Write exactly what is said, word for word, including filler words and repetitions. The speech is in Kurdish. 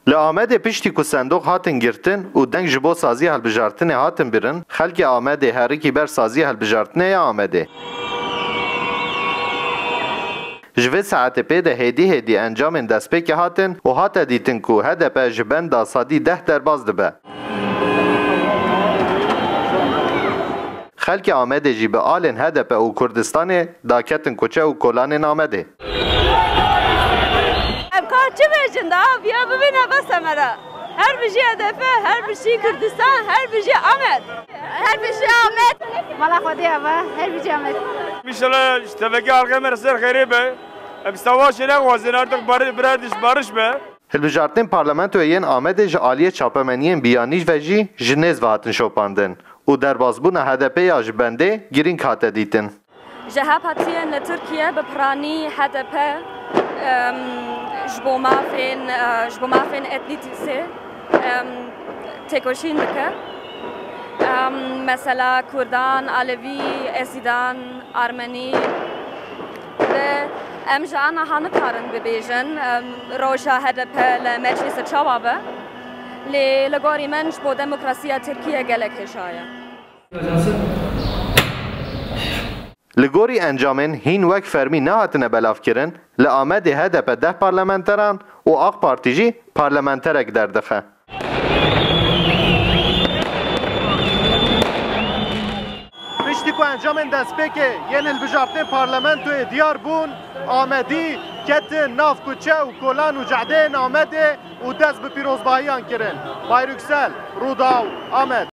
Li Amedê piştî ku sendoq hatin girtin û deng ji bo saziya hilbijartinê hatin birin, xelkê Amedê herikî ber saziya hilbijartinê ya Amedê. Ji vê saetê pê de hêdî hêdî encamên destpêkê hatin û hate dîtin ku H D P ji benda sedî deh derbas dibe. Xelkê Amedê jî bi alên H D P û Kurdistanê daketin kuçe û kolanên Amedê. Em ka çi bêjin da, viya bibîne bes e me re. Her bijî H D P, her bijî Kurdistan, her bijî Amed. Her bijî Amed. Mala Xwedê ava, her bijî Amed. Înşallah ji tevekê halkê me re ser xêrê be. Em savaşê nexwazin, artık barış, barış, barış be. Hilbijartinên parlamentoyê yên Amedê ji aliyê çapemeniyên biyanî ve jî ji nêz ve hatin şopandin û derbasbûna H D P ya ji bendê girîng hate dîtin. Ji hepatiyên li Tirkiye bi piranî H D P, em, ji bo mafên, e, ji bo mafên etnîtîsê, em, têkoşîn dike. Em, mesela Kurdan, Alevî, Ezîdan, Armenî, Lê em ji aniha nikarin bibêjin, em, roja H D P li meclîsê çawa be. Lê li gorî min ji bo demokrasiya Tirkiye gelek hêja ye. Li gorî encamên hîn wek fermî nehatine belavkirin, li Amedê H D P deh parlamenteran û AK Partî jî parlamenterek derdixe. Piştî ku encamên destpêkê yên hilbijartinên parlamentoyê diyar bûn, Amedî ketin nav kuçe û kolan û cehdeyên Amedê û dest bi pîrozbahiyan kirin. Bay Rüksel, Rûdaw, Amed.